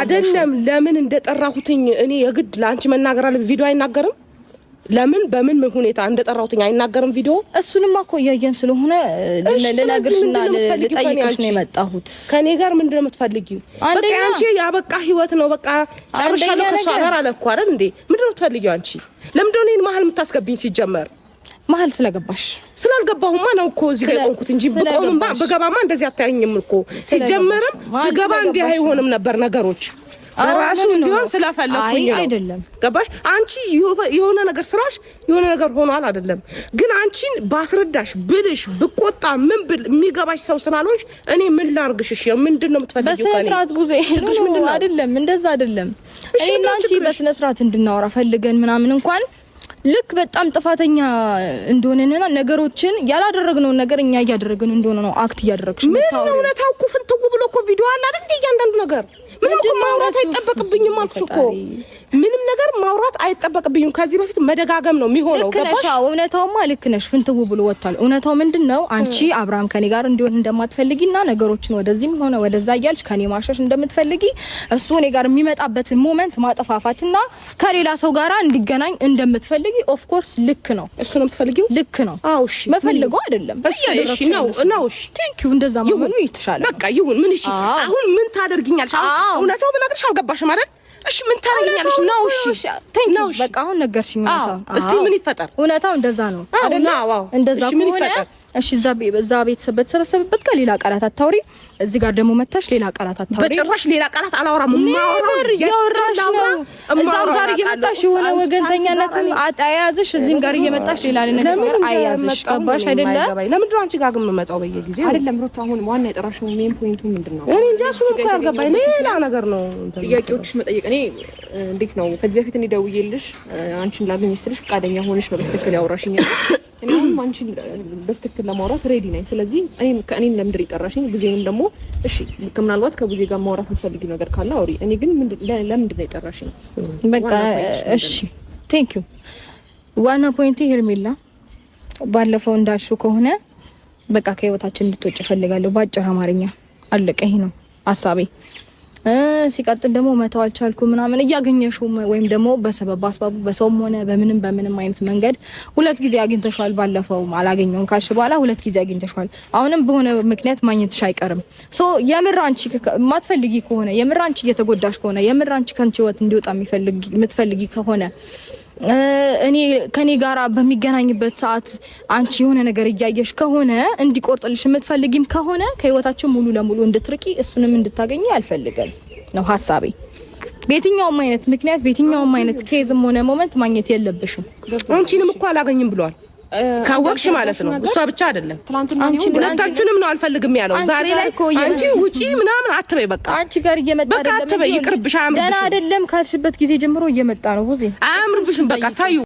አይደለም ለምን እንደጠራሁትኝ እኔ የግድ ለአንቺ መናገር አለ። ቪዲዮ አይናገርም። ለምን በምን ሁኔታ እንደጠራሁትኝ አይናገርም ቪዲዮ። እሱንማ እኮ እያየን ስለሆነ ልነግርሽና ልጠይቅሽ ነው የመጣሁት። ከኔ ጋር ምንድን ነው የምትፈልጊው? በቃ አንቺ ያበቃ ህይወት ነው በቃ ጨርሻለሁ ከሷ ጋር አለ እኮ አይደል እንዴ? ምንድን ነው የምትፈልጊው አንቺ? ለምንድን ነው እኔን መሀል የምታስገብኝ? ሲጀመር መሀል ስለገባሽ ስላልገባሁማ ነው እኮ እዚህ ጋር የቆምኩት እንጂ ብቆምማ ብገባማ እንደዚህ አታየኝም እኮ። ሲጀመርም ብገባ እንዲህ አይሆንም ነበር ነገሮች ራሱ እንዲሆን ስለፈለኩኝ ነው። አይደለም ገባሽ? አንቺ የሆነ ነገር ስራሽ የሆነ ነገር ሆኗል አይደለም። ግን አንቺን ባስረዳሽ ብልሽ ብቆጣ ምን ብል የሚገባሽ ሰው ስላልሆንሽ እኔ ምን ላርግሽ? እሺ ምንድን ነው የምትፈልጊው? በስነ ስርዓት ቡዜ አይደለም፣ እንደዛ አይደለም። እኔ እና አንቺ በስነ ስርዓት እንድናወራ ፈልገን ምናምን እንኳን ልክ በጣም ጥፋተኛ እንደሆነና ነገሮችን ያላደረግነውን ነገር እኛ እያደረግን እንደሆነ ነው act እያደረግሽ። ምን እውነታው እኮ ፍንትው ብሎ እኮ ቪዲዮ አለ አይደል እንዴ? እያንዳንዱ ነገር ምንም እኮ ማውራት አይጠበቅብኝም አልኩሽ እኮ። ምንም ነገር ማውራት አይጠበቅብኝም። ከዚህ በፊት መደጋገም ነው የሚሆነው። ገባሽ? ልክ ነሽ። እውነታውማ ልክ ነሽ። ፍንትው ብሎ ወጥቷል። እውነታው ምንድነው? አንቺ አብርሃም ከኔ ጋር እንዲሆን እንደማትፈልጊና ነገሮችን ወደዚህም ሆነ ወደዛ እያልሽ ከኔ ማሸሽ እንደምትፈልጊ እሱ እኔ ጋር የሚመጣበትን moment ማጠፋፋትና ከሌላ ሰው ጋር እንዲገናኝ እንደምትፈልጊ of course ልክ ነው። እሱ ነው የምትፈልጊው? ልክ ነው። አዎ እሺ። መፈልገው አይደለም እሺ ነው ነው። እሺ thank you። እንደዛ መሆኑ ይተሻለ። በቃ ይሁን። ምን እሺ፣ አሁን ምን ታደርጊኛለሽ? አሁን እውነታው ብነግርሽ አልገባሽም አይደል? እሺ ምን ታደርጊኛለሽ? ነው እሺ፣ thank you። በቃ አሁን ነገርሽኝ እውነታውን። እስቲ ምን ይፈጠር? እውነታው እንደዛ ነው አይደል? እንደዛ ከሆነ እሺ፣ እዛ ቤተሰብ በተሰበሰበበት ጋር ሌላ ቃላት አታውሪ። እዚህ ጋር ደግሞ መተሽ ሌላ ቃላት አታውሪ። በጭራሽ ሌላ ቃላት አላወራም። ማውራው እያወራሽ ነው። እዛም ጋር እየመጣሽ የሆነ ወገንተኛነትም አያዝሽ፣ እዚህም ጋር እየመጣሽ ሌላ ነገር አያዝሽ። ገባሽ አይደለ? ለምንድን ነው አንቺ ጋር ግን የምመጣው በየጊዜው? አይደለም ሩት፣ አሁን ዋና የጠራሽው main point ኡ ምንድን ነው? እኔ እንጃ፣ እሱን እኮ ያልገባኝ ሌላ ነገር ነው። ጥያቄዎችሽ መጠየቅ እኔ እንዴት ነው ከዚህ በፊት እኔ ደውዬልሽ አንቺን ላገኝሽ ስልሽ ፈቃደኛ ሆነሽ ነው በስትክክል ያወራሽኝ። እኔ አሁንም አንቺን በስትክክል ለማውራት ready ነኝ። ስለዚህ እኔን ለምንድን የጠራሽኝ? ቡዜንም ደግሞ እሺ ምናልባት ከቡዜ ጋር ማውራት የምትፈልጊው ነገር ካለ አውሪ። እኔ ግን ለምንድን ነው የጠራሽኝ? በቃ እሺ thank you። ዋና point ኤ ሄርሜላ፣ ባለፈው እንዳልሽው ከሆነ በቃ ከህይወታችን እንድትወጪ እፈልጋለሁ። በአጭር አማርኛ አለቀ። ይሄ ነው ሀሳቤ። ሲቀጥል ደግሞ መተው አልቻልኩም ምናምን እያገኘሽው ወይም ደግሞ በሰበብ አስባቡ በሰውም ሆነ በምንም በምንም አይነት መንገድ ሁለት ጊዜ አግኝተሽዋል። ባለፈው አላገኘውም ካልሽ በኋላ ሁለት ጊዜ አግኝተሽዋል። አሁንም በሆነ ምክንያት ማግኘትሽ አይቀርም። so የምር አንቺ የማትፈልጊ ከሆነ፣ የምር አንቺ እየተጎዳሽ ከሆነ፣ የምር አንቺ ከአንቺ ህይወት እንዲወጣ የምትፈልጊ ከሆነ፣ እኔ ከኔ ጋራ በሚገናኝበት ሰዓት አንቺ የሆነ ነገር እያየሽ ከሆነ፣ እንዲቆርጥልሽ የምትፈልጊም ከሆነ ከህይወታችን ሙሉ ለሙሉ እንድትርቂ እሱንም እንድታገኚ አልፈልግም ነው ሀሳቤ። በየትኛውም አይነት ምክንያት በየትኛውም አይነት case ም ሆነ moment ማግኘት የለብሽም። አንቺንም እኮ አላገኝም ብሏል ካወቅሽ ማለት ነው። እሷ ብቻ አይደለም ሁለታችሁንም ነው አልፈልግም ያለው። ዛሬ ላይ አንቺ ውጪ ምናምን አትበይ፣ በቃ አንቺ ጋር እየመጣ በቃ አትበይ፣ ይቅርብሽ። አያምርብሽም። ደህና አይደለም ካልሽበት ጊዜ ጀምሮ እየመጣ ነው። ቡዜ አያምርብሽም። በቃ ታዩ።